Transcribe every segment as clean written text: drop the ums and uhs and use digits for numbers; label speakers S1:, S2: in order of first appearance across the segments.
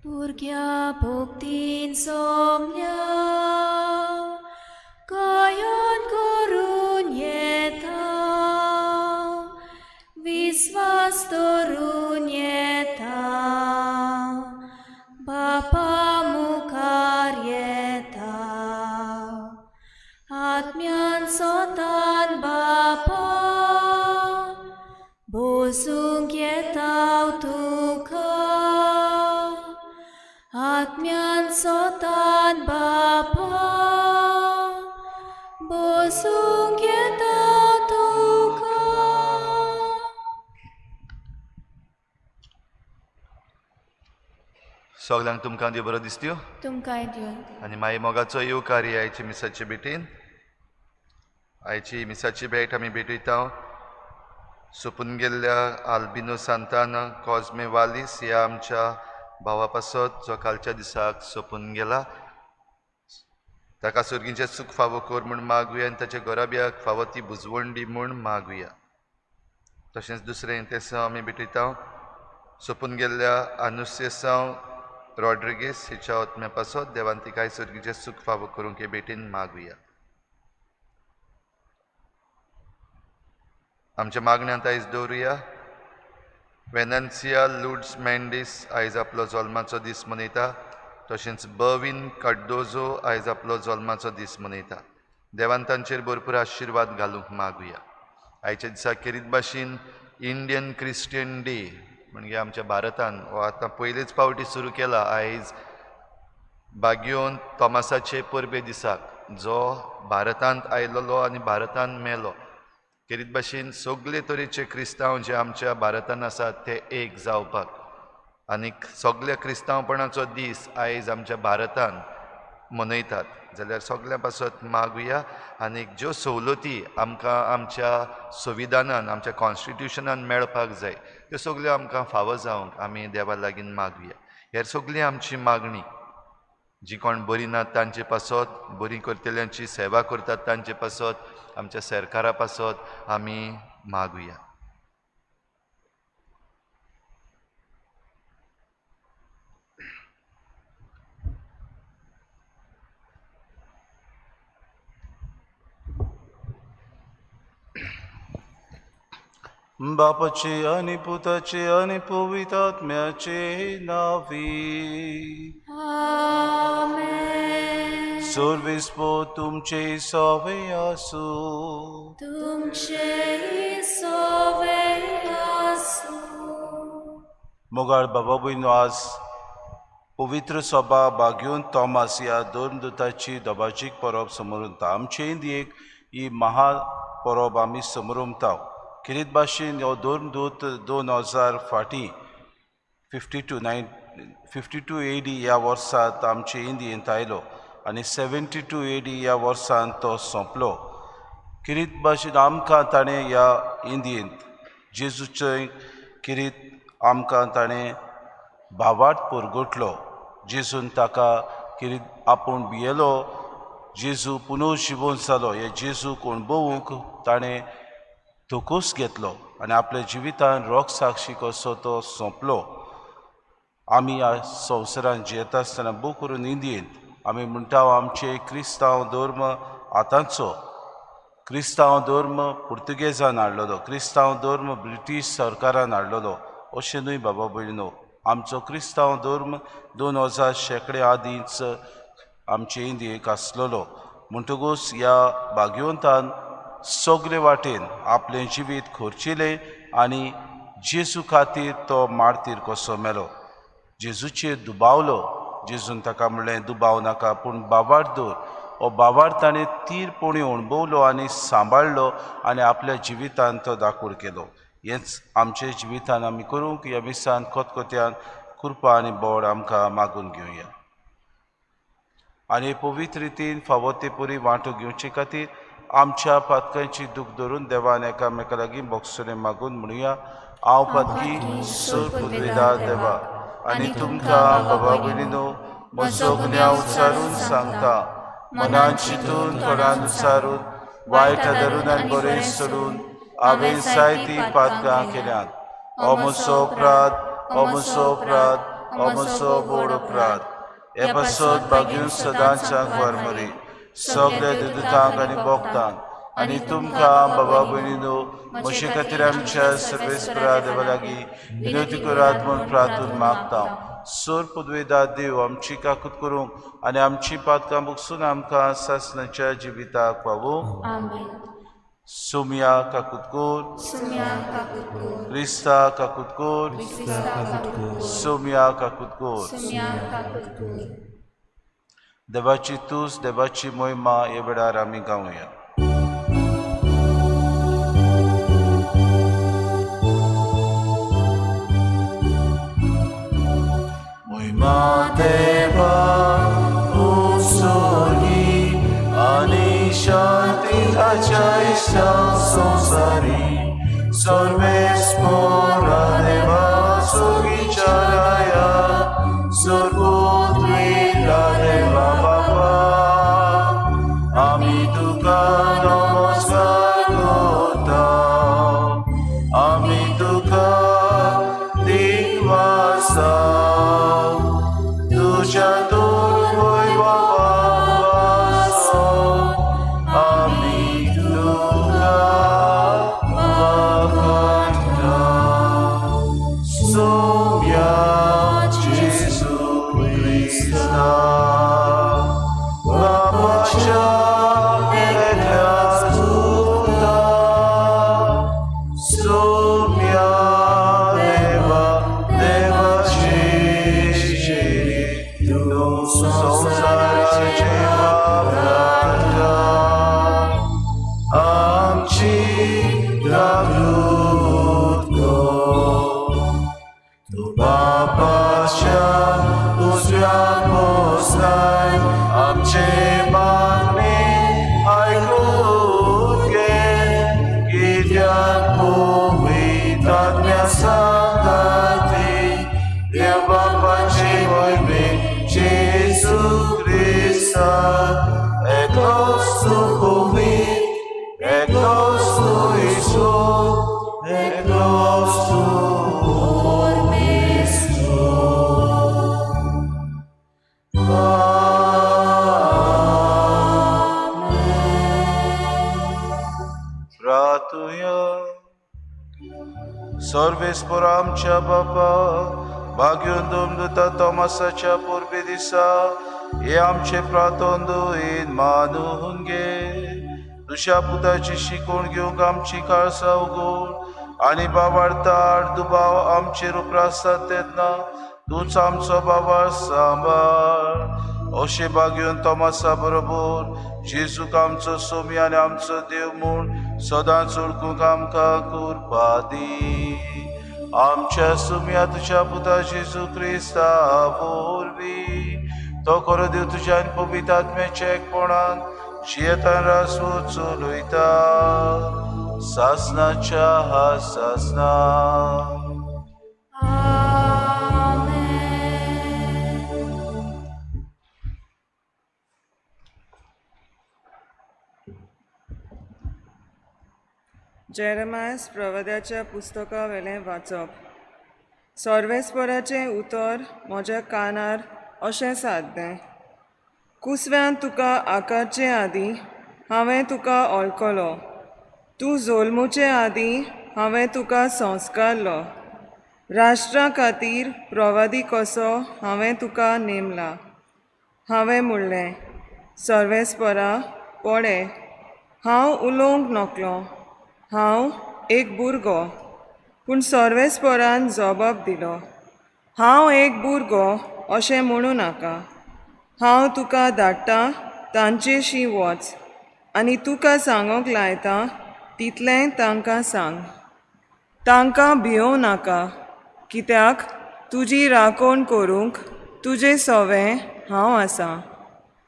S1: भुरग्या भक्तीन सोमल्या गायन करून येता, विस्वास धरून येता, बापा मुखार येता, आत्म्यान सोतान बापा बसूंक येता तुका, आत्म्यान सोतान बापा बसूंक येता तुका.
S2: सगल्यांक तुमकां देव बरो दिसत्यो
S1: तुमकांय दिवन.
S2: आनी माई मोगाचो येवकार ही आयची मिसाचे भेटीन. आयची मिसाची भेट आमी भेटयता सोंपून गेल्ल्या आल्बिनो सांताना कॉजमे वालीस ह्या आमच्या भावा पासत जो कालच्या दिसाक सोंपून गेला. ताका सर्गीचें सूख फावो कर म्हूण मागुया आनी ताच्या घराब्याक फावो ती बुजवण दी म्हूण मागुया. तशेंच दुसरें तेसांव आमी भेटयता सोंपून गेल्ल्या अनुस्यसांव रॉड्रिगीस हिच्या आत्म्या पासत देवान तिकाय सर्गीचें सूख फावो करूंक हे भेटीन मागुया. आमच्या मागण्यांत आयज दवरुया वेनन्सिया लुड्स मेंडीस आयज आपलो जल्माचो दीस मनयता. तशेंच बवीन कार्डोजो आयज आपलो जल्माचो दीस मनयता. देवान तांचेर भरपूर आशिर्वाद घालूंक मागुया. आयच्या दिसा खेरीत भाशेन इंडियन क्रिस्टियन डे म्हणजे आमच्या भारतान हो आतां पयलेच फावटी सुरू केला आयज बागयोन तॉमासाचे परबे दिसाक, जो भारतांत आयलेलो आनी भारतांत मेलो. खेरीत भाशेन सगळे तरेचे क्रिस्तांव जे आमच्या भारतांत आसात ते एक जावपाक आनीक सगल्या क्रिस्तांवपणाचो दीस आयज आमच्या भारतांत मनयतात. जाल्यार सगल्यां पासत मागुया आनीक ज्यो सवलती आमकां आमच्या संविधानान आमच्या कॉन्स्टिट्युशनान मेळपाक जाय त्यो सगल्यो आमकां फावो जावंक आमी देवा लागीं मागुया. हेर सगळी आमची मागणी जी कोण बरी नात तांचे पासत, बरी करतल्यांची सेवा करतात तांचे पासत, आमच्या सरकारा पासत आमी मागुया.
S3: बापाचे आनी पुताचे आनी पवित्र आत्म्याचे नावी.
S1: आमेन.
S3: सर्वेस्पो तुमचे सवे आसूं.
S1: तुमचे सवे आसूं.
S3: मोगाळ बाबा भयणो, आज पवित्र सभा बागयोन तॉमास ह्या धर्मदूताची दबाजीक परब समरुमता. आमचे इंदियेक ही महा परब आमी समरुमता. खेरीत भाशेन हो धर्मदूत 2000 फाटीं 52 एडी ह्या वर्सांत आमचे इंदियेंत आयलो आनी 72 एडी ह्या वर्सांत तो सोंपलो. खेरीत भाशेन आमकां ताणें ह्या इंदियेंत जेजूचें खेरीत आमकां ताणें भावार्थ पुरगोटलो. जेजून ताका खेरीत आपूण भियेलो, जेजू पुनर्जिवन जालो. हे जेजूक अणभवूंक ताणें धोकोस घेतलो आनी आपल्या जिवितान रोग साक्षी कसो तो सोंपलो. आमी ह्या संवसारांत जियेता आसतना भोव करून इंदियेंत आमी म्हणटा आमचे क्रिस्तांव धर्म आतांचो क्रिस्तांव धर्म पुर्तुगेजान हाडलेलो, क्रिस्तांव धर्म ब्रिटीश सरकारान हाडलेलो अशें न्हय बाबा भयणो. आमचो क्रिस्तांव धर्म 2000 शेंकडे आदींच आमचे इंदियेक आसलेलो. म्हणटकूच ह्या भाग्यवंतान सगळे वाटेन आपलें जिवीत खर्चिलें आनी जेजू खातीर तो मार्तीर कसो मेलो. जेजूचेर दुबावलो, जेजून ताका म्हणलें दुबाव नाका पूण बाबार दवर. हो बाबार ताणें तीरपणी अणभवलो आनी सांबाळ्ळो आनी आपल्या जिवितान तो दाखोड केलो. हेंच आमच्या जिवितान आमी करूंक ह्या मिसान खतखत्यान कृपा आनी बोड आमकां मागून घेवया आनी पवित्र रितीन फावो ते पुरी वांटो घेवचे खातीर आमच्या पातकांची दूख धरून देवान एकामेका लागीं बोगसुणें मागून म्हणुया. हांव पातकी सोर पुदवेदार देवा आनी तुमकां बाबा भयणीनो म्हजो गुन्यांव उच्चारून सांगता, मनान चिंतून तोंडान उच्चारून वायट धरून आनी बरें सोडून हांवें जायतीं पातकां केल्यांत. हो म्हजो अपराध, हो म्हजो अपराध, हो म्हजो व्हड अपराध. हे पासत बागेवन सदांच वारमरी सगल्या दुतांक आनी भक्तांक आनी तुमकां बाबा भयणीनो म्हजे खातीर आमच्या सर्वेस्परा देवा लागीं विनवती करात म्हूण प्रार्थून मागता. सोर पुदवेदा देव आमची काकूत करूंक आनी आमची पातकां बुकसून आमकां सासणाच्या जिविताक पावूं.
S1: आमेन.
S3: सोमया काकूत कर,
S1: सुम्या काकूत कर,
S3: क्रिस्ता काकूत कर,
S1: क्रिस्ता काकूत कर,
S3: सोमया काकूत कर.
S1: सुम्या काकूत कर.
S3: देवाची तूस देवाची मोहिमा हे वेळार आमी गावया. मोहिमा देवा उसोली आनी शांती ताच्या इश्टा संवसारी सर्वेस्पोरा देवा सोगीच्या राया सर्वोद्वेला देवा बाबा आमी तुका नमस्कार करता, आमी तुका दिनवासा, तुज्या दुर्वैभवासो आमी तुका वाखाणटा. सोम्या जेजू क्रिस्ता बाबाच्या एकल्याच पुता, सोम्या देवा देवाचे तूं संवसाराचे पाप काडटा, आमची जागृत कर. तूं बापाच्या उजव्या बसलाय, आमचे मागणे आयकून घे, कित्याक पवित्र आत्म्या सांगाती देव बापाचे मोहिमे जेजू क्रिस्ता एकलोच तूं पवित्र, एकलोच तूं ईश्वर, एकलोच तूं परमेश्वर. प्रार्थुया. सर्वेस्पर आमच्या बापा भाग्योन दुमदुता तोमासाच्या पुर्बे दिसा हे आमचे प्रार्थन दुयेन मानून घे. तुज्या पुताची शिकवण घेवंक आमची काळसां उगोड आनी बाबार्ताड दुबाव आमचेर उप्रासतात तेन्ना तूंच आमचो बाबार सांबाळ. अशें भाग्योन तोमासा बरोबर जेजूक आमचो सोमी आनी आमचो देव म्हूण सदांच वळखूंक आमकां कृपा दी. आमच्या सुम्या तुज्या पुता जेजू क्रिस्ता वरवीं तो खरो देव तुज्या आनी पवित्र आत्म्याच्या एकपणान जियेतान रासू चलयता सासनाच्या हा सासना.
S1: आमेन.
S4: जेरमायस प्रवाद्याच्या पुस्तका वेलें वाचप. सर्वेस्पराचें उतर म्हज्या कानार अशें सादलें, कुसव्यान तुका आकारचे आदीं हांवें तुका वळखलो, तूं जल्मुचे आदीं हांवें तुका संस्कारलो, राष्ट्रा खातीर प्रवादी कसो हांवें तुका नेमला. हांवें म्हणलें, सर्वेस्परा पळय, हांव उलोवंक नकलो, हांव एक भुरगो. पूण सर्वेस्परान जबाब दिलो, हांव एक भुरगो अशें म्हणूं नाका, हांव तुका धाडटा तांचेशी वच आनी तुका सांगूंक लायता तितलें तांकां सांग. तांकां भियोवं नाका, कित्याक तुजी राखण करूंक तुजे सवें हांव आसां,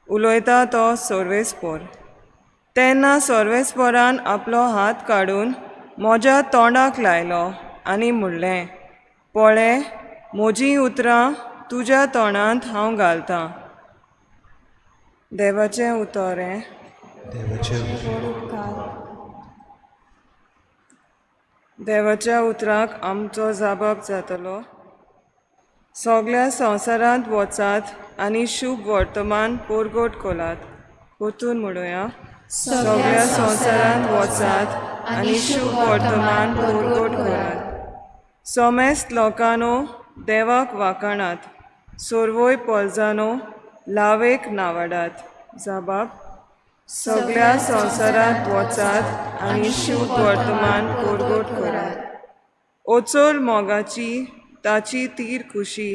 S4: उलयता तो सर्वेस्पर. तेन्ना सर्वेस्परान आपलो हात काडून म्हज्या तोंडाक लायलो आनी म्हणलें, पळय, म्हजीं उतरां तुज्या तोंडांत हांव घालतां. देवाचें उतर हें. देवाच्या उतराक आमचो जाबाब जातलो. सगळ्या संवसारांत वचात आनी शुभ वर्तमान परगट कोलात. परतून म्हणुया, सगळ्या संवसारांत वचात आनी शुभ वर्तमान परगट करात. समेस्त लोकांनो देवाक वाखाणात, सर्वय पोलजानो लावेक नावाडात. जबाब, सगळ्या संवसारांत वचात आनी शुभ वर्तमान परगट करात. ओचोल मोगाची ताची तीर खुशी,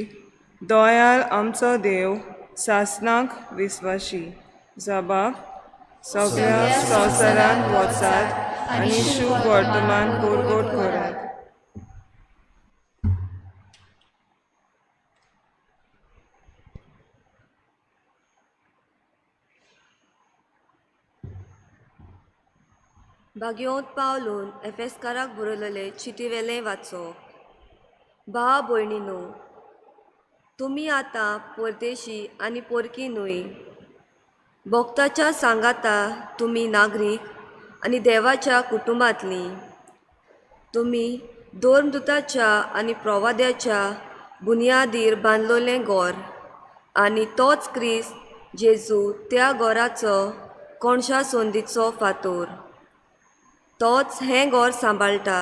S4: दयाळ आमचो देव सासनाक विस्वाशी. जबाब, सगळ्या संवसारांत वचात आनी शुभ वर्तमान परगट करात.
S5: भाग्योंत पावलून एफेस्काराक बरयलेले चिटीवेलें वाचो. भाव भयणीनो, तुमी आतां परदेशी आनी पोरकी न्हय, भक्ताच्या सांगाता तुमी नागरीक आनी देवाच्या कुटुंबांतलीं. तुमी धर्मदूताच्या आनी प्रवाद्याच्या बुन्यादीर बांदलोलें गोर आनी तोच क्रिस्त जेजू त्या गोराचो कोणशा संदीचो फातोर. तोच हें गोर सांबाळटा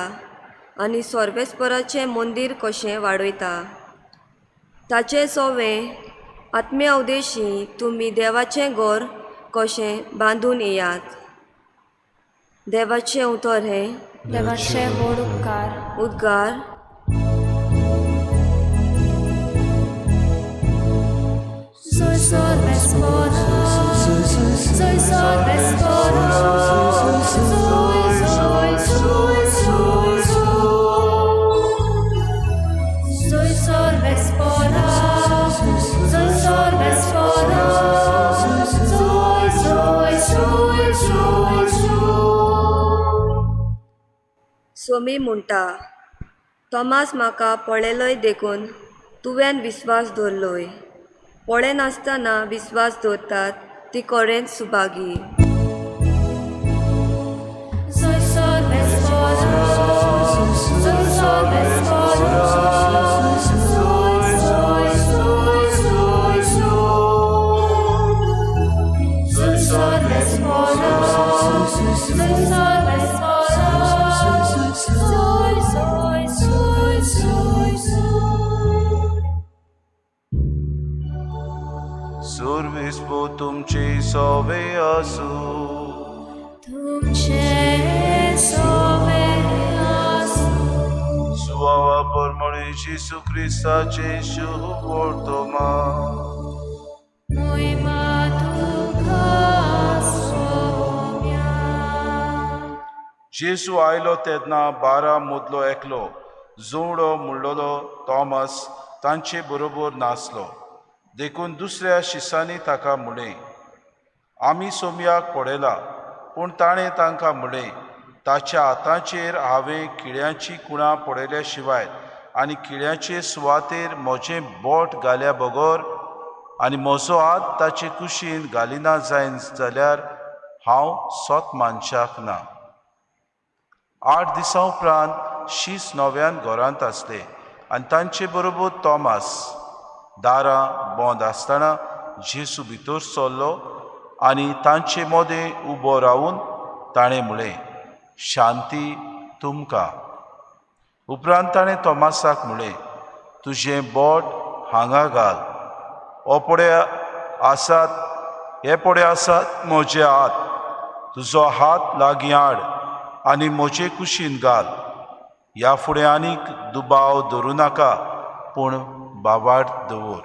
S5: आनी सर्वेस्पराचें मंदीर कशें वाडयता. ताचें सोवें आत्म्या उदेशी तुमी देवाचें गोर कशें बांदून येयात. देवाचें उतर हें
S1: देवाचे व्हड उपकार.
S5: उद्गार. सोमी म्हणटा, तोमास म्हाका पळयलोय देखून तुवें विस्वास दवरलोय. पळयनासतना विस्वास दवरतात ती खरेंच सुभागी.
S3: सुरविस्पो तुमचे सोवे आसू.
S1: तुमचे सोवे आसू.
S3: सुवावा परमळे जेसू क्रिस्ताचे शुभ वर्तमान.
S1: मोहिमा तुका सोम्या.
S3: जेसू आयलो तेन्ना 12 मदलो एकलो जुंवळो म्हणलोलो थॉमस तांचे बरोबर नासलो. देखून दुसऱ्या शिसांनी ताका म्हणलें, आमी सोमयाक पळयला. पूण ताणें तांकां म्हणलें, ताच्या हाताचेर हांवें किळ्यांची कुणां पळयल्या शिवाय आनी किळ्यांचे सुवातेर म्हजें बोट घाल्या बगर आनी म्हजो हात ताचे कुशीन घालिना जायन जाल्यार हांव सोत मानशाक ना. 8 दिसां उपरांत शीस नव्यान घरांत आसले आनी तांचे बरोबर थॉमस. दारां बंद आसतना जेसू भितर सरलो आनी तांचे मदें उबो रावून ताणें म्हणलें, शांती तुमकां. उपरांत ताणें थॉमसाक म्हणलें, तुजें बोट हांगा घाल, हो पळय आसात, हे पळय आसात म्हजे हात, तुजो हात लागीं हाड आनी म्हजे कुशीन घाल. ह्या फुडें आनीक दुबाव धरूं नाका, पूण बावाट दवर.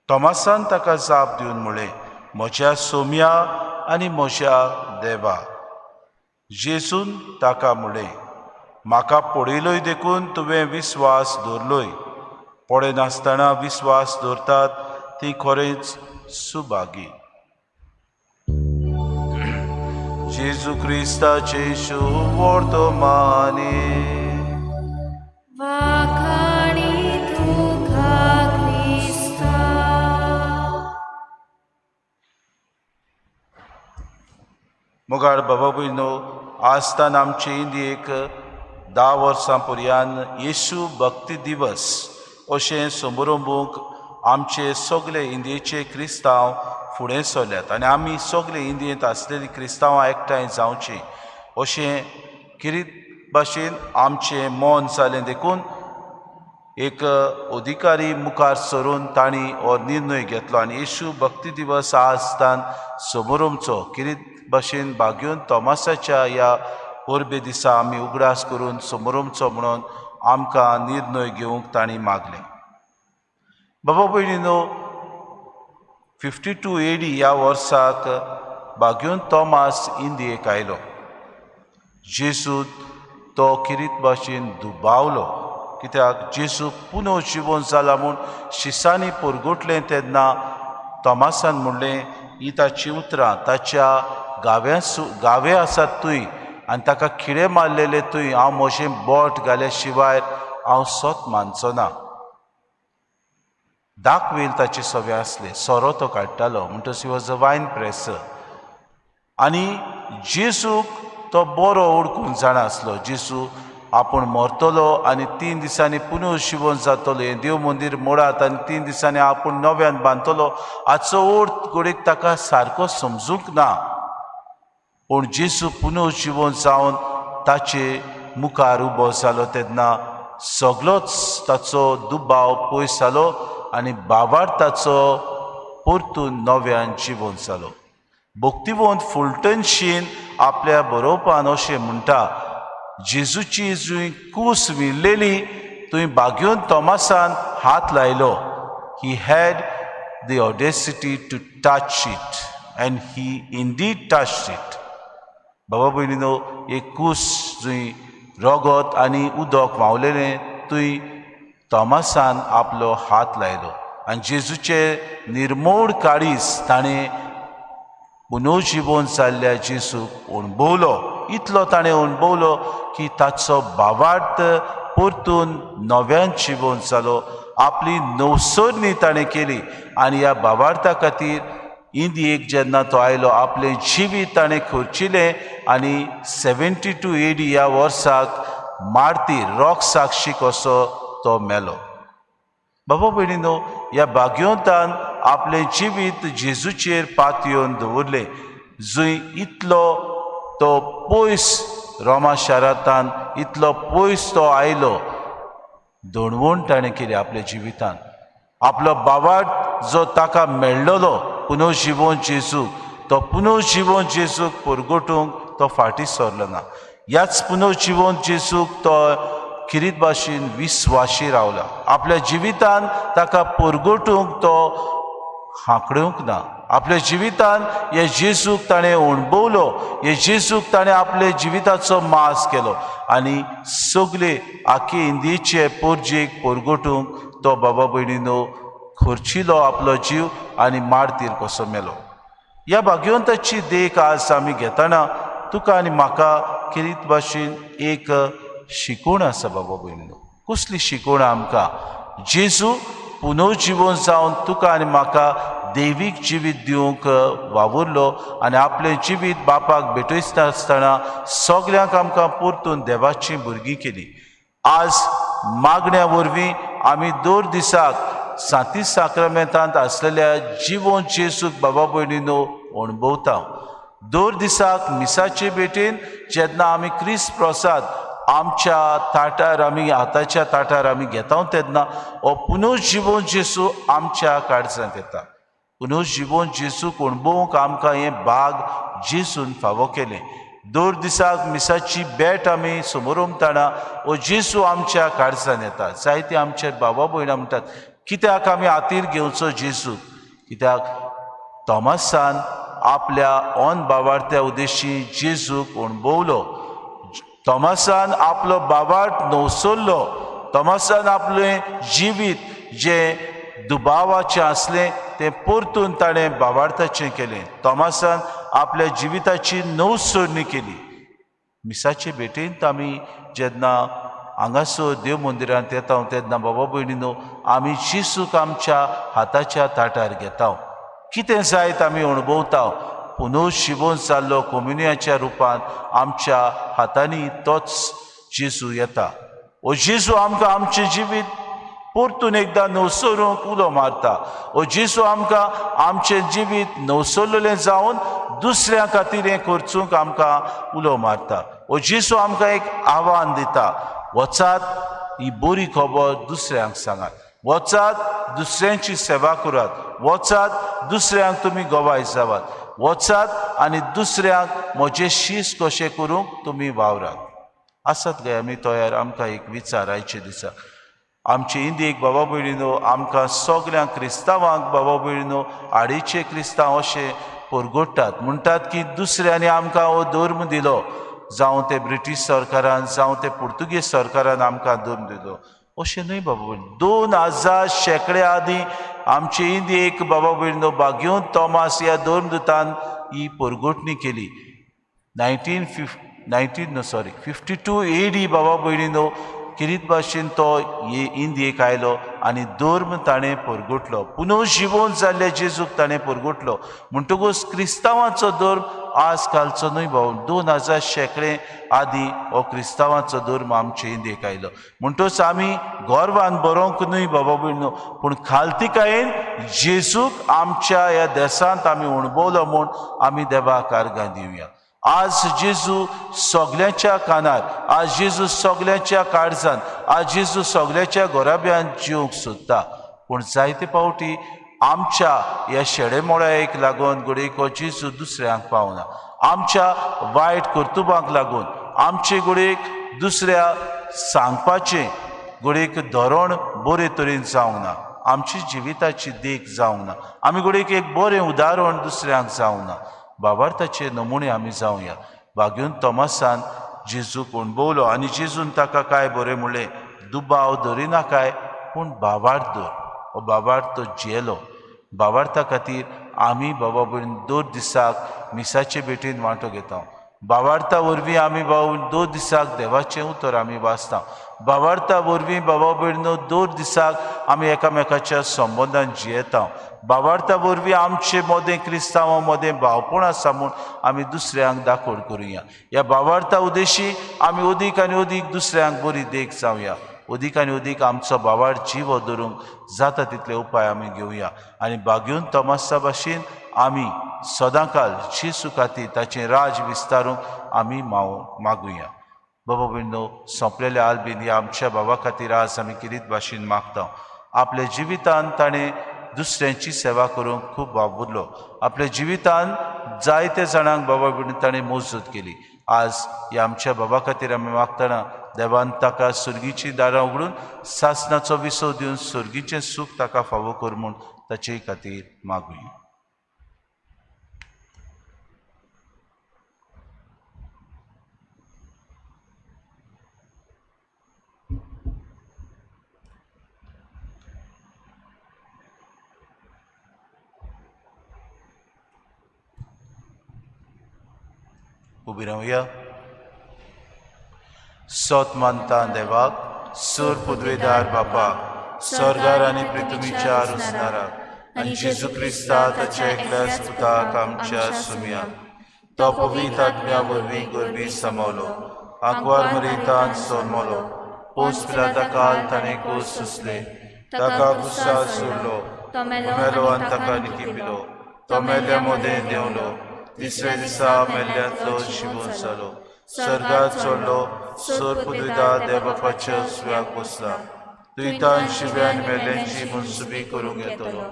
S3: थॉमसान ताका जाप दिवन म्हणलें, म्हज्या सोम्या आनी म्हज्या देवा. जेसून ताका म्हणलें, म्हाका पळयलोय देखून तुवें विस्वास दवरलोय. पळयनासतना विस्वास दवरतात ती खरेंच सुभागी. जेजू क्रिस्ताचे शुभ वर्तमाने.
S1: वाखाणी तुका क्रिस्ता.
S3: मोगाळ बाबा भयणो, आजतान आमचे इंडियेक 10 वर्सां पर्यान येशू भक्ती दिवस अशें समारंभूंक आमचे सगळे इंडियेचे क्रिस्तांव फुडें सरल्यात आनी आमी सगळे इंडियेंत आसलेली क्रिस्तांवां एकठांय जावचीं अशें किरीत भाशेन आमचें मन जालें. देखून एक अधिकारी मुखार सरून तांणी हो निर्णय घेतलो आनी येशू भक्ती दिवस आसतान समोरमचो किरीत भाशेन बागेवन तोमासाच्या ह्या परबे दिसा आमी उगडास करून समोरमचो म्हणून आमकां निर्णय घेवंक तांणी मागलें. बाबा भयणीनो, 52 AD ह्या वर्साक बागेवन तोमास इंदियेक आयलो. जेजू तो किरीत भाशेन दुबावलो, कित्याक जेजू पुनः जिवन जाला म्हूण शिसांनी परगटलें. तेन्ना तोमासान म्हणलें, ही ताची उतरां ताच्या गावे आसात थंय आनी ताका खिळे मारलेले थंय हांव म्हजें बोट घाल्या शिवाय हांव सत मानचो ना. दाखवेल ताचे सवे आसले, सोरो तो काडटालो, म्हणटच he was a wine presser. आनी जेजूक तो बरो ओळखून जाणा आसलो. जेजू आपूण मरतलो आनी 3 दिसांनी पुनः जिवन जातलो, हें देव मंदीर मोडात आनी 3 दिसांनी आपूण नव्यान बांदतलो हाचो अर्थ घडयेक ताका सारको समजूंक ना. पूण जेजू पुनः जिवन जावन ताचे मुखार उबो जालो तेन्ना सगळोच ताचो दुबाव पयस जालो आनी बावार्थाचो परतून नव्यान जिवन जालो. भक्तिवंत फुलटनशीन आपल्या बरोवपान अशें म्हणटा, जेजूची जुंय कूस विणलेली थंय बागेवन तोमासान हात लायलो. He had the audacity to touch it and he indeed touched it. बाबा भयणीनो, एक कूस जंय रगत आनी उदक व्हांवलेलें थंय तोमासान आपलो हात लायलो आनी जेजूचे निर्मोड काळीज ताणें पुनर्जिवन जाल्ल्या जेजूक अणभवलो. इतलो ताणें अणभवलो की ताचो भावार्थ परतून नव्यान जिवन जालो. आपली नवसरणी ताणें केली आनी ह्या भावार्था खातीर इंदियेक जेन्ना तो आयलो आपलें जिवीत ताणें खर्चिलें आनी 72 AD ह्या वर्साक मार्तीर रोग साक्षी कसो तो मेलो. बाबा भयणीनो, ह्या भाग्यवंतान आपलें जिवीत जेजूचेर पातयेवन दवरलें, जंय इतलो तो पयस रोमा शारांतान इतलो पयस तो आयलो. दणवण ताणें केली आपल्या जिवितान. आपलो बावाट जो ताका मेळ्ळलो पुनर्जिवन जेजूक, तो पुनर्जिवन जेजूक परगटूंक तो फाटीं सरलो ना. ह्याच पुनर्जिवन जेजूक तो किरीत भाशेन विस्वाशी रावला. आपल्या जिवितान ताका परगटूंक तो हांकडूंक ना. आपल्या जिवितान हे जेजूक ताणें अणभवलो, हे जेजूक ताणें आपल्या जिविताचो मास केलो आनी सगळे आखे इंदियेचे पोरजेक परगटूंक तो बाबा भयणीनो खर्चिलो आपलो जीव आनी मार्तीर कसो मेलो. ह्या भाग्यवंताची देख आज आमी घेतना तुका आनी म्हाका किरीत भाशेन एक शिकवण आसा. बाबा भयणीनो, कसली शिकवण आमकां? जेजू पुनर्जिवन जावन तुका आनी म्हाका दैवीक जिवीत दिवंक वावुरलो आनी आपलें जिवीत बापाक भेटयता आसतना सगल्यांक आमकां परतून देवाची भुरगीं केली. आज मागण्या वरवीं आमी दर दिसाक सांती साक्रामेंतांत आसलेल्या जिवन जेजूक बाबा भयणीनो अणभवता. दर दिसाक मिसाचे भेटेन जेन्ना आमी क्रिस्त प्रसाद आमच्या ताटार आमी हाताच्या ताटार आमी घेता तेन्ना हो पुनर्जिवन जेजू आमच्या काळजांत येता. पुनर्जिवन जेजूक अणभवूंक आमकां हें भाग जेजून फावो केलें. दर दिसाक मिसाची भेट आमी समोरमताना हो जेजू आमच्या काळजांत येता. जायते आमचे बाबा भयणां म्हणटात, कित्याक आमी हातीर घेवचो जेजूक? कित्याक तोमासान आपल्या ऑन बावार्थ्या उद्देशी जेजूक अणभवलो. तोमासान आपलो बावार्थ नवसरलो. तोमासान आपलें जिवीत जें दुबावाचें आसलें तें परतून ताणें बावार्थाचें केलें. तोमासान आपल्या जिविताची नवसरणी केली. मिसाचे भेटेंत आमी जेन्ना हांगासर देव मंदिरांत येता तेन्ना बाबा भयणीनो आमी जेजूक आमच्या हाताच्या ताटार घेता. कितें जायत आमी अणभवता. पुनर्जिवन जाल्लो कोमुनियाच्या रुपान आमच्या हातांनी तोच जेजू येता. हो जेजू आमकां आमचें जिवीत परतून एकदां नवसरूंक उलो मारता. ओ जेजू आमकां आमचें जिवीत नवसरलेलें जावन दुसऱ्या खातीर हें करचूंक आमकां उलो मारता. ओ जेजू आमकां एक आव्हान दिता, वचात ही बरी खबर दुसऱ्यांक सांगात, वचात दुसऱ्यांची सेवा करात, वचात दुसऱ्यांक तुमी गवाय जावात, वचात आनी दुसऱ्यांक म्हजें शीस कशें करूंक तुमी वावरात. आसात काय आमी तयार? आमकां एक विचार आयचे दिसा आमचे इंदीक बाबा भयणीनो, आमकां सगळ्यांक क्रिस्तांवांक बाबा भयणीनो आडीचे क्रिस्तांव अशें परगोडटात, म्हणटात की दुसऱ्यांनी आमकां हो धर्म दिलो, जावं ते ब्रिटीश सरकारान जावं ते पुर्तुगेज सरकारान आमकां धर्म दिलो. अशें न्हय बाबा भयणी, 2000 शेंकड्या आदीं आमचे इंदीक बाबा भयणीनो बाग्योन तोमास ह्या धर्मदूतान ही परगोटणी केली. 52 AD बाबा भयणीनो किरीत भाशेन तो इंदियेक आयलो आनी धर्म ताणें परगटलो, पुनः जिवोन जाल्ल्या जेजूक ताणें परगटलो. म्हणटकूच क्रिस्तांवांचो धर्म आज कालचो न्हय भाऊ, 2000 शेंकडे आदीं हो क्रिस्तांवांचो धर्म आमचे इंदियेक आयलो. म्हणटकूच आमी गर्वान बरोवंक न्हय बाबा भयणीनो, पूण खालतिकायेन जेजूक आमच्या ह्या देशांत आमी अणभवलो म्हूण आमी देवाक आर्गां दिवया. आज जेजू सगल्यांच्या कानार, आज जेजू सगल्यांच्या काळजान, आज जेजू सगल्यांच्या घराब्यान जिवंक सोदता. पूण जायते फावटी आमच्या ह्या शेडेमोळ्याक लागून घडयेक हो जेजू दुसऱ्यांक पावना, आमच्या वायट कर्तुबांक लागून आमचे घडयेक दुसऱ्या सांगपाचें घडयेक धोरण बरे तरेन जावंक ना, आमची जिविताची देख जावंक ना, आमी घडयेक एक बरें उदाहरण दुसऱ्यांक जावंक ना. बाबार्थाचे नमुणे आमी जावया. बाग्यून तोमासान जेजूक अणभवलो आनी जेजून ताका काय बरें म्हणलें, दुबाव धरिनाकाय पूण बाबार्थ धर. हो बाबार्थ तो जियेलो. बाबार्था खातीर आमी बाबा भयण दर दिसाक मिसाचे भेटीन वांटो घेता. बाबार्था वरवीं आमी बाबा दर दिसाक देवाचें उतर आमी वाचता. बाबार्था वरवीं बाबा भयणीनो दर दिसाक आमी एकामेकाच्या संबंदान जियेता. बाबार्था वरवीं आमचे मदें क्रिस्तांवां मदें भावपण आसा म्हूण आमी दुसऱ्यांक दाखोड करुया. ह्या बाबार्था उद्देशी आमी अदीक आनी अदीक दुसऱ्यांक बरी देख जावया. अदीक आनी अदीक आमचो बाबार जिवो धरूंक जाता तितले उपाय आमी घेवया आनी बागेवन तोमासा भाशेन आमी सदांकाल जेजू खातीर ताचें राज विस्तारूंक आमी मागुया. बाबा भयणीनो, सोंपलेले आलबीन ह्या आमच्या बाबा खातीर आज आमी किरीत भाशेन मागता. आपल्या जिवितान ताणें दुसऱ्यांची सेवा करूंक खूब वावुरलो. आपल्या जिवितान जायते जाणांक बाबा भयणी ताणें मजत केली. आज ह्या आमच्या बाबा खातीर आमी मागतना देवान ताका सुर्गीची दारां उगडून सासणाचो विसव दिवन सुर्गीचें सूख ताका फावो कर म्हूण ताचे खातीर मागुया. उबी रावया. सोत मानता देवाक, सूर पुदवेदार बापाक, स्वर्गार आनी पृथ्वीच्या रुसणाराक आनी जेजू क्रिस्ता ताच्या एकल्याच पुताक आमच्या सुमयाक, तो पवित्र आत्म्या वरवीं गोरवी समावलो, आंकवार मरितान सोमलो, पोस पिलाता काल ताणें कोस सुसले, ताका गुस्सा सोडलो, मेलो आनी ताका निकिपिलो, तो मेल्ल्या मोदें देंवलो, तिसऱ्या दिसा मेल्ल्यांतलो शिवून जालो, स्वर्गात चडलो, सोर पुदविदा देवबापाच्या उजव्याक बसला, दुयतान शिव्यान मेल्ल्यांची मनसुबी करूंक येतलो.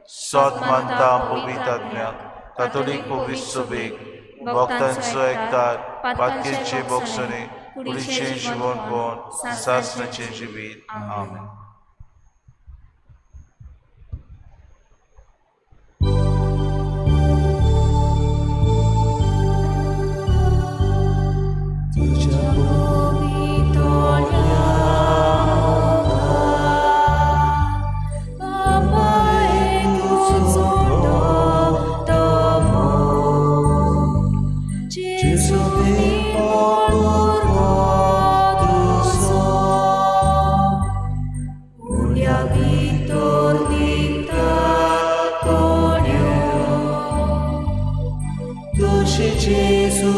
S3: सोत मानता पवित्र आत्म्याक, कातोलीक पवित्र सोबीक, भक्तांचो एकतार, पातकेचे बोगसणे, कुडीचें जिवनपण, सासणाचें जिवीत. आमेन.
S6: Gesù,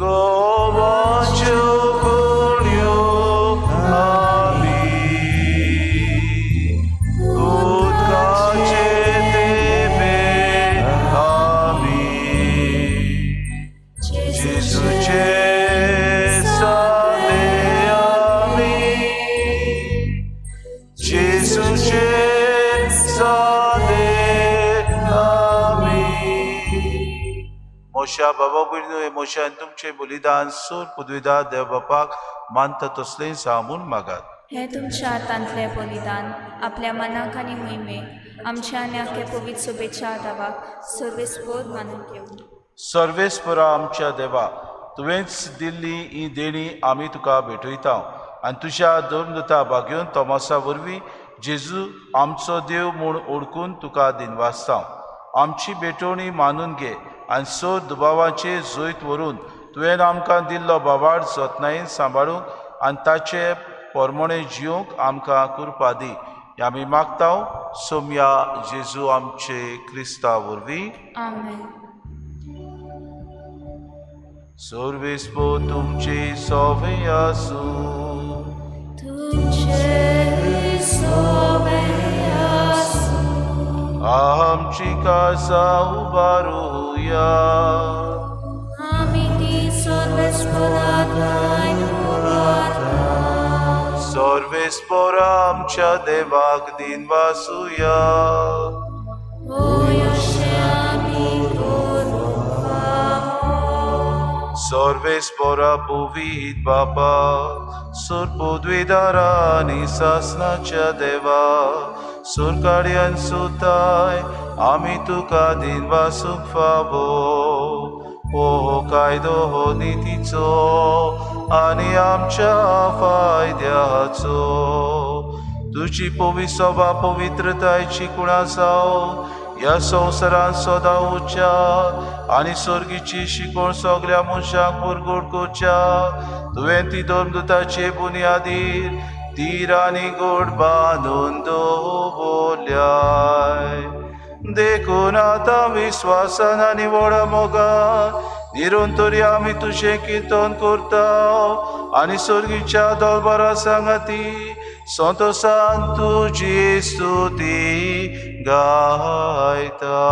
S3: गोवाच्यो गुण्यो आमी उदकाचे तेंपे आमी जेजूचे सादे आमी जेजूचे सादे आमी. मोशा बाबा भयणीनो, हे मोशान तुमचें बलिदान सूर पुदविदा देव बापाक मानता तसलें जावं म्हूण मागात.
S1: हें तुमच्या हातांतलें बलिदान आपल्या मनाक आनी मोहिमेक आमच्या आनी आख्या पवित्र सोबेच्या आदावाक सर्वेस्पोर मानून घेवं.
S3: सर्वेस्परा आमच्या देवा, तुवेंच दिल्ली ही देणी आमी तुका भेटयता आनी तुज्या धर्मदूता भाग्योन तोमासा वरवीं जेजू आमचो देव म्हूण ओळखून तुका दिनवासता. आमची भेटवणी मानून घे आनी सर दुबावाचे जैत व्हरून तुवें आमकां दिल्लो बावाड जतनायेन सांबाळूंक आनी ताचे पोरमोणे जिवंक आमकां कृपा दी. हें आमी मागता सोमया जेजू आमचे क्रिस्ता वरवीं.
S1: आमेन.
S3: सर्वेस्पो तुमचे सोवे आसूं.
S1: तुमचे सोबे आसूं.
S3: आमची कासा उबारुया.
S1: आमी ती सर्वेस्पराक उबारता.
S3: सर्वेस्पोरा आमच्या देवाक दिनवासुया.
S1: होय अशें आमी करूंक फावो.
S3: सर्वेस्पोरा पुवीत बापा, सुर पदवीदारा आनी सासनाच्या देवा, सुरकाड्यान सुताय आमी तुका दिनवासूंक फावो. हो कायदो हो नितीचो आनी आमच्या फायद्याचो. तुजी पवित्र सभा पवित्रतायची कुणां जावं ह्या संवसारांत सदां उरच्या आनी सर्गीची शिकवण सगल्या मनशांक पुरगुट करच्या. तुवें ती धर्मदूताचे बुन्यादीर तीर आनी गोड बांदून दवरल्याय. देखून आतां विस्वासान आनी व्हडा मोगान निरंतरी आमी तुजें किर्तन करता आनी सर्गीच्या दरबारा सांगाती संतोसान तुजी स्तुती गायता.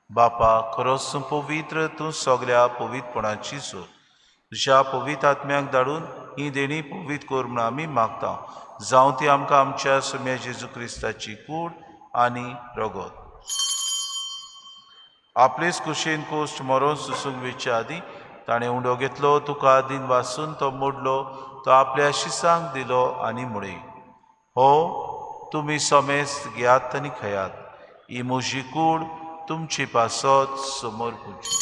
S3: बापा, खरोच तूं पवित्र, तूं सगल्या पवित्रपणाची सोद. तुज्या पवित्र आत्म्याक धाडून ही देणी पवित्र कर म्हूण आमी मागता. जावं ती आमकां आमच्या सुम्या जेजू क्रिस्ताची कूड आनी रगत. आपलेच कुशीन कोश्ट मरोन सुसूंक वेच्या आदीं ताणें उंडो घेतलो, तुका दिन वासून तो मोडलो, तो आपल्या शिसांक दिलो आनी म्हळें, हो तुमी समेस्त घेयात आनी खेयात, ही म्हजी कूड तुमची पासत समोर पुजी.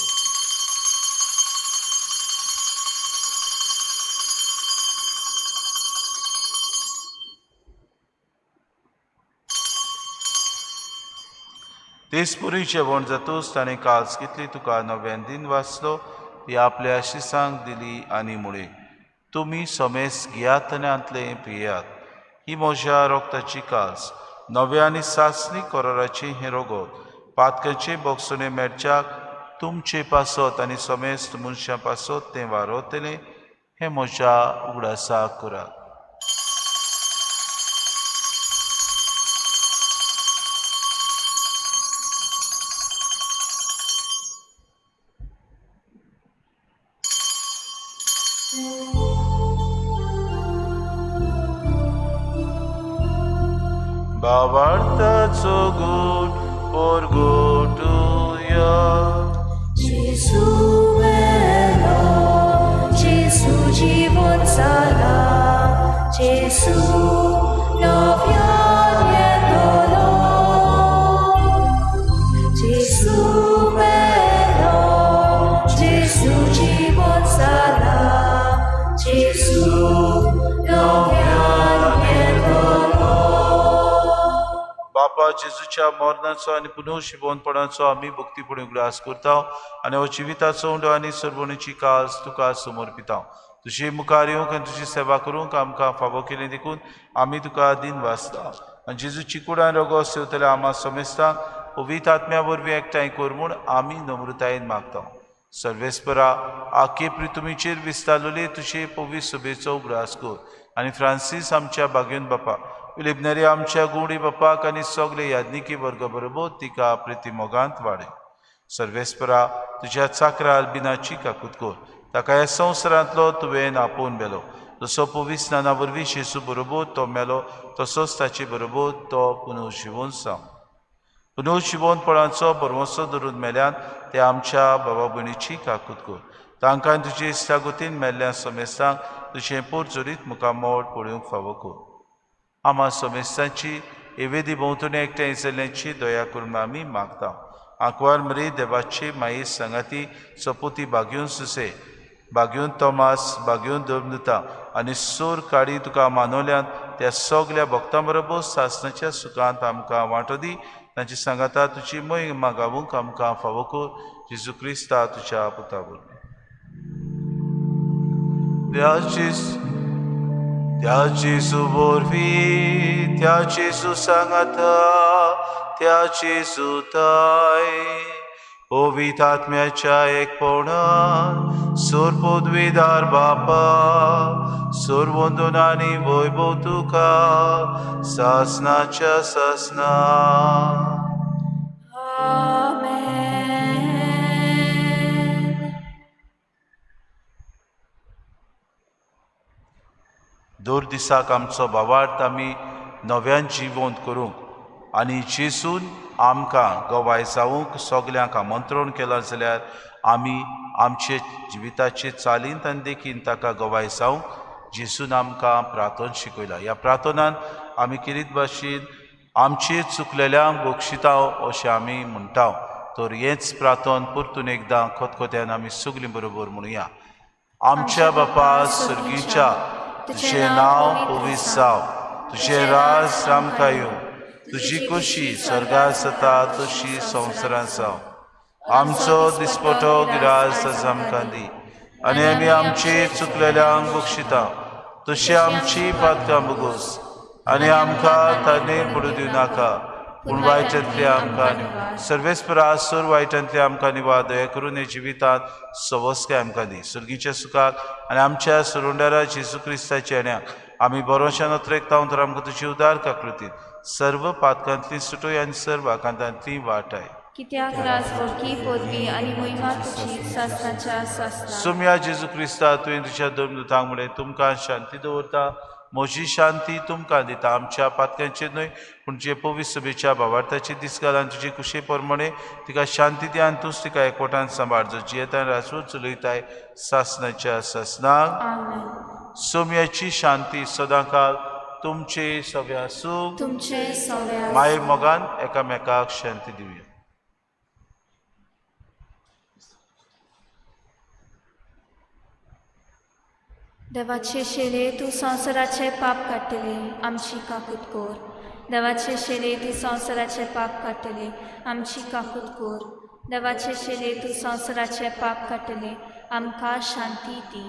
S3: तेच पुरी जेवण जातूच ताणें काल्स घेतली, तुका नव्यान दिन वाचलो, ती आपल्या शिसांक दिली आनी म्हळें, तुमी समेस घेयात आनी हांतलें पियात. ही म्हज्या रोगताची काल्स, नव्या आनी सासणी कराराचें हें रोगत, पातकांचे बोगसणे मेळच्याक तुमचे पासत आनी समेस्त मनशां पासत तें वारवतलें. हें म्हज्या उगडासाक करात. भावार्थाचो गूण परगटुया.
S1: जेजू मेलो, जेजू जिवन जाला, जेजू नव्यान येतलो. जेजू मेलो, जेजू जिवन जाला, जेजू नव्यान येतलो.
S3: बापा, जेजूच्या मरणाचो आनी पुनर्शिवोनपणाचो आमी भक्तीपणी उगडास करता आनी हो जिविताचो उंडो आनी सरवणीची काज तुका समर्पिता. तुजे मुखार येवंक आनी तुजी सेवा करूंक आमकां फावो केली देखून आमी तुका दिन वाचता. आनी जेजूची कुडान रोगो सेवतल्या आमा समेस्तांक पवित्र आत्म्या वरवीं एकठांय कर म्हूण आमी नम्रतायेन मागता. सर्वेस्परा, आखे पृथ्वीचेर विस्तारलेले तुजे पवित्र सभेचो उगडास कर आनी फ्रांसीस आमच्या बागेवन बापा, फिलिपनेरी आमच्या गुडी बापाक आनी सगळे याज्ञिकी वर्ग बरोबर तिका प्रिती मोगांत वाडय. सर्वेस्परा, तुज्या चाकरा अल्बिनाची काकूत कर, ताका ह्या संवसारांतलो तुवें आपोवन मेलो. जसो पवित्र स्नाना वरवीं जेजू बरोबर तो मेलो, तसोच ताचे बरोबर तो पुनर्जिवोन जावं. पुनर्जिवोनपणाचो भरवंसो धरून मेल्यान ते आमच्या बाबा भयणीची काकूत कर. तांकां तुजे इश्टागतीन मेल्ल्या समेस्तांक तुजें पोरजोरीत मुखामोड पळोवंक फावो कर. आमा समेस्तांची एवेदी भोंवतणी एकठांय जाल्ल्याची दया करून आमी मागता. आंकवार मरी देवाची माई सांगाती सपुती बागेवन सुसे, बागेवन तोमास, बागेवन धर्मदुता आनी सूर काडी तुका मानवल्यात त्या सगल्या भक्तां बरोबर सासणाच्या सुखांत आमकां वांटो दी. तांची सांगाता तुजी महिमा गावूंक आमकां फावो कर. जेजू क्रिस्ता तुज्या पुता वरवीं. त्या जेजू वरवीं, त्या जेजू सांगाता, त्या जेजू ताय पवित्र आत्म्याच्या एकपणान सोर पदवीदार बापा, सोर वंदून आनी वैभव तुका सासनाच्या सासना.
S1: आमेन.
S3: दर दिसाक आमचो भावार्थ आमी नव्यान जिवंत करूंक आनी जेजून आमकां गवाय जावंक सगल्यांक आमंत्रण केलां जाल्यार आमी आमचे जिविताचे चालींत आनी देखीन ताका गवाय जावंक जेजून आमकां प्रार्थन शिकयला. ह्या प्रार्थनान आमी किरीत भाशेन आमचे चुकलेल्यांक बक्षिता अशें आमी म्हणटा. तर हेंच प्रार्थन परतून एकदां खतखत्यान आमी सगलीं बरोबर म्हणुया. आमच्या बापा सर्गीच्या, तुजें नांव पवित्र जावं, तुजें राज आमकां येवं, तुजी खोशी स्वर्गार जाता तशी संवसारांत जावं. आमचो दिसपटो गिरास आज आमकां दी आनी आमी आमची चुकलेल्यांक बक्षिता तशी आमची पातकां बगोस आनी आमकां ताणें पडूं दिवं नाका, पूण वायटांतले आमकां न्हू. सर्वेस्परा, सोर वायटांतले आमकां निवा, दया करून हे जिवितांत सवस्काय आमकां दी. सर्गीच्या सुखाक आनी आमच्या सुरुंडारा जेजू क्रिस्ताच्या येण्याक आमी बरोशान अत्रेकता तर आमकां तुजी उदार काकृतीत सर्व पातकांतली सुटोय आनी सर्व आकांतांतली वाटाय.
S1: कित्याक राजवडकी पदवी आनी महिमा तुजी सासणाच्या सासणा.
S3: सुम्या जेजू क्रिस्ता, तुवें तुज्या दोन दुतांक म्हणलें, तुमकां शांती दवरता, म्हजी शांती तुमकां दिता. आमच्या पातक्यांचेर न्हय पूण जे पवित्र सभेच्या भावार्थाची दीस घाल आनी तुजी कुशे प्रमाणे तिका शांती दी आनी तूंच तिका एकवटान सांबाळ, जो जियेता राजवट चलयताय सासणाच्या सासणाक.
S1: आमेन.
S3: सोम्याची शांती सदांकाल तुमचे सगळ्या सूख
S1: तुमचे सगळ्या
S3: माये मोगान एकामेकाक शांती दिवया.
S1: देवाचे शेले, तूं संवसाराचे पाप काडटली, आमची काकूत कर. देवाचे शेरे तूं संवसाराचे पाप काडटले, आमची काकूत कोर। देवाचे शेरे तूं संवसाराचे पाप काडटले, आमकां शांती दी।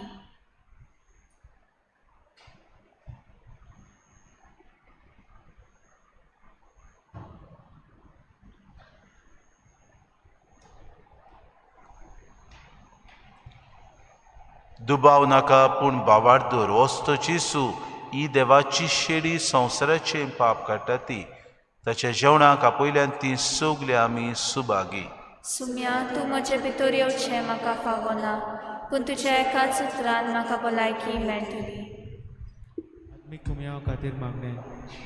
S3: दुबाव नाका पूण बावार दवर। वस्त जेजू ही देवाची शेडी संवसाराचें पाप काडटा ती ताच्या जेवणाक आपयल्यान ती सगली आमी सुभागी।
S1: सुम्या तूं म्हजे भितर येवचें म्हाका फावना, पूण तुज्या एकाच उतरान म्हाका भलायकी मेळटली।
S6: आत्मीक कुमयाव खातीर मागणें।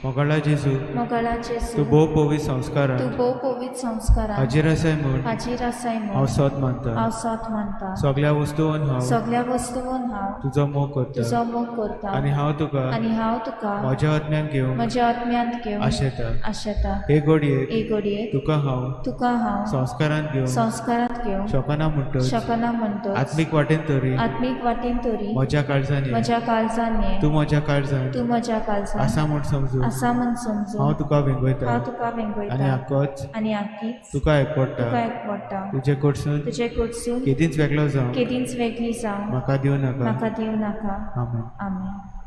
S6: मोगाळा जेजू,
S1: मोगाळा जेजू,
S6: तूं भोव पवित्र संस्कारान,
S1: तूं भोव पवित्र संस्कारान
S6: हाजीर आसाय म्हूण,
S1: हाजीर आसाय म्हूण
S6: हांव सोद मानता,
S1: हांव सोद मानता।
S6: सगळ्या वस्तून हांव,
S1: सगळ्या वस्तून हांव
S6: तुजो मोग करता,
S1: तुजो मोग करता
S6: आनी हांव तुका,
S1: आनी हांव तुका
S6: म्हज्या आत्म्यान घेवंक,
S1: म्हज्या आत्म्यांत घेवंक
S6: आशेता,
S1: आशेता।
S6: हे घडयेक,
S1: हे घडयेक
S6: तुका हांव,
S1: तुका हांव
S6: संस्कारांत घेवंक,
S1: संस्कारांत घेवंक
S6: शकना म्हणटच,
S1: शकना म्हणटच,
S6: आत्मीक वाटेन तरी,
S1: आत्मीक वाटेन तरी
S6: म्हज्या काळजान ये,
S1: म्हज्या काळजान ये,
S6: तूं म्हज्या काळजान,
S1: तूं म्हज्या काळजान
S6: आसा म्हूण समजून,
S1: आसा म्हूण समजून,
S6: हांव तुका वेंगयता,
S1: हांव तुका वेंगयता
S6: आनी आकोच,
S1: आनी आकीच
S6: तुका एकवडटा,
S1: तुका एकवडटा।
S6: तुजे कडसून,
S1: तुजे कडसून
S6: केदींच वेगळो जावं,
S1: केदींच वेगळी जावं
S6: म्हाका दिवं नाका,
S1: म्हाका दिवं नाका।
S6: आमेन।
S1: आमेन।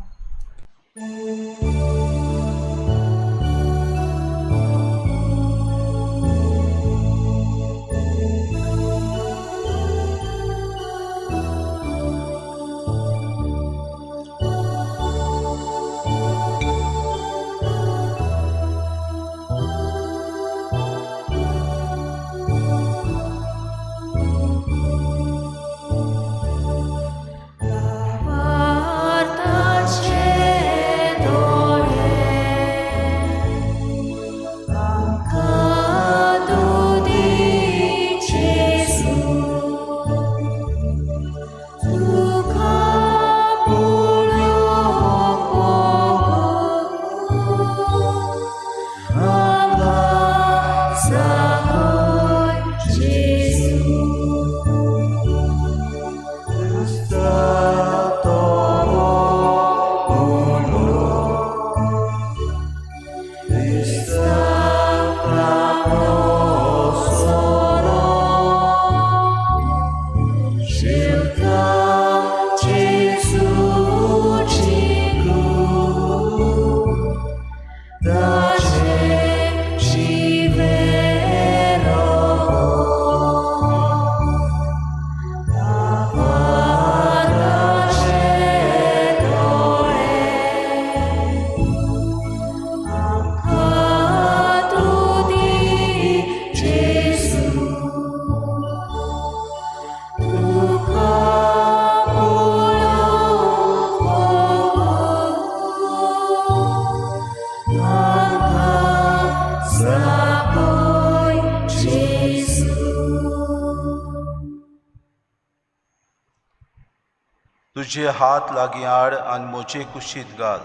S3: तुजे हात लागीं हाड आनी म्हजे कुशीत घाल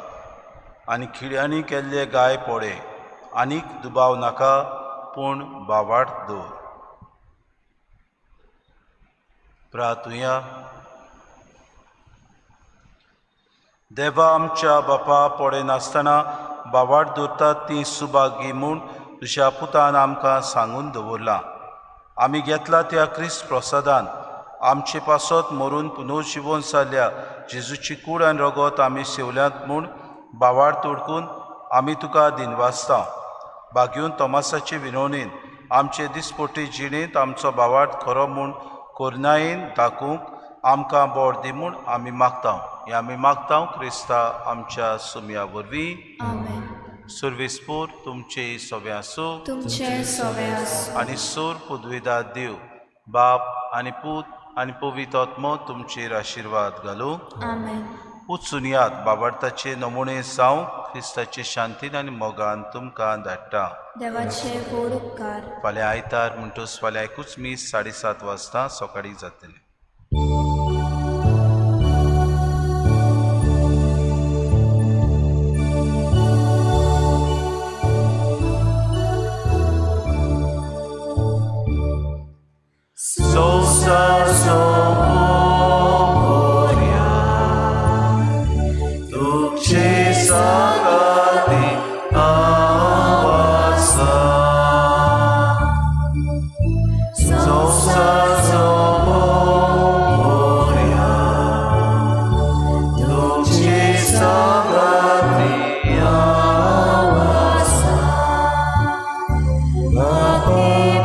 S3: आनी खिळ्यांनी केल्ले गाय पडे, आनीक दुबाव नाका पूण बावाट दवर। प्रार्थुया। देवा आमच्या बापा, पडे नासतना बावाट दवरतात ती सुभागी म्हूण तुज्या पुतान आमकां सांगून दवरलां। आमी घेतला त्या क्रिस्त प्रसादान आमचे पासत मरून पुनर्जिवन जाल्ल्या जेजूची कूड आनी रगत आमी सेवल्यांत म्हूण बावार तोडकून आमी तुका दिनवासता। बागेवन तोमासाचे विनवणीन आमचे दिसपट्टी जिणेंत आमचो बावार्थ खरो म्हूण कोरनायेन दाखोवंक आमकां बोर दी म्हूण आमी मागता। हें आमी मागता क्रिस्ता आमच्या सुमया वरवीं।
S1: आमेन।
S3: सुर्वेस्पूर तुमचे सगळे आसूं,
S1: तुमचे सगळे आसूं,
S3: आनी सूर पुदविदा देव बाप आनी पूत आनी पवित्र आत्मो तुमचेर आशिर्वाद घालूं।
S1: आमेन।
S3: उचून यात बाबार्थाचे नमुणे जावं क्रिस्ताचे शांतीन आनी मोगान तुमकां धाडटा।
S1: देवाचे व्हड उपकार।
S3: फाल्यां आयतार म्हणटच फाल्यां एकूच मीस 7:30 वाजता सकाळीं जातलें। तुझे सागाती आ
S1: देवा.